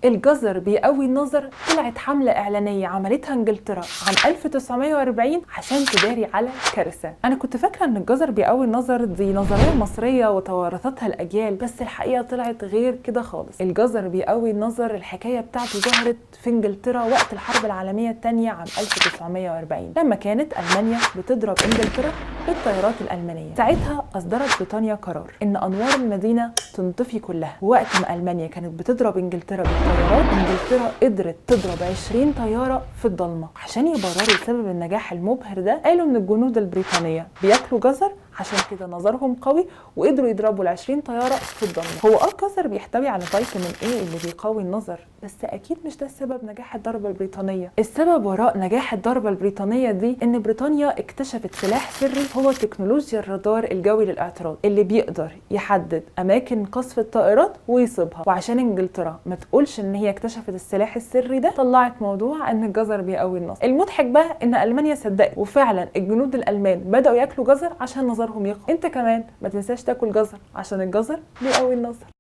الجزر بيقوي النظر. طلعت حملة إعلانية عملتها إنجلترا عام 1940 عشان تداري على كارثة. أنا كنت فاكرة إن الجزر بيقوي النظر دي نظرية مصرية وتوارثتها الأجيال، بس الحقيقة طلعت غير كده خالص. الجزر بيقوي النظر الحكاية بتاعته ظهرت في إنجلترا وقت الحرب العالمية الثانية عام 1940، لما كانت ألمانيا بتضرب إنجلترا بالطيارات الألمانية. ساعتها أصدرت بريطانيا قرار إن أنوار المدينة تنطفي كلها. وقت ما ألمانيا كانت بتضرب إنجلترا بالطيارات، إنجلترا قدرت تضرب 20 طيارة في الضلمة. عشان يبرروا سبب النجاح المبهر ده، قالوا إن الجنود البريطانية بياكلوا جزر، عشان كده نظرهم قوي وقدروا يضربوا ال 20 طيارة في الضلمة. هو الجزر بيحتوي على فيتامين A اللي بيقوي النظر، بس اكيد مش ده السبب نجاح الضربة البريطانية. السبب وراء نجاح الضربة البريطانية دي ان بريطانيا اكتشفت سلاح سري هو تكنولوجيا الرادار الجوي للاعتراض، اللي بيقدر يحدد اماكن قصف الطائرات ويصيبها. وعشان انجلترا ما تقولش ان هي اكتشفت السلاح السري ده، طلعت موضوع ان الجزر بيقوي النظر. المضحك بقى ان المانيا صدقت، وفعلا الجنود الالمان بداوا ياكلوا جزر عشان نظرهم يقوى. انت كمان ما تنساش تاكل جزر عشان الجزر بيقوي النظر.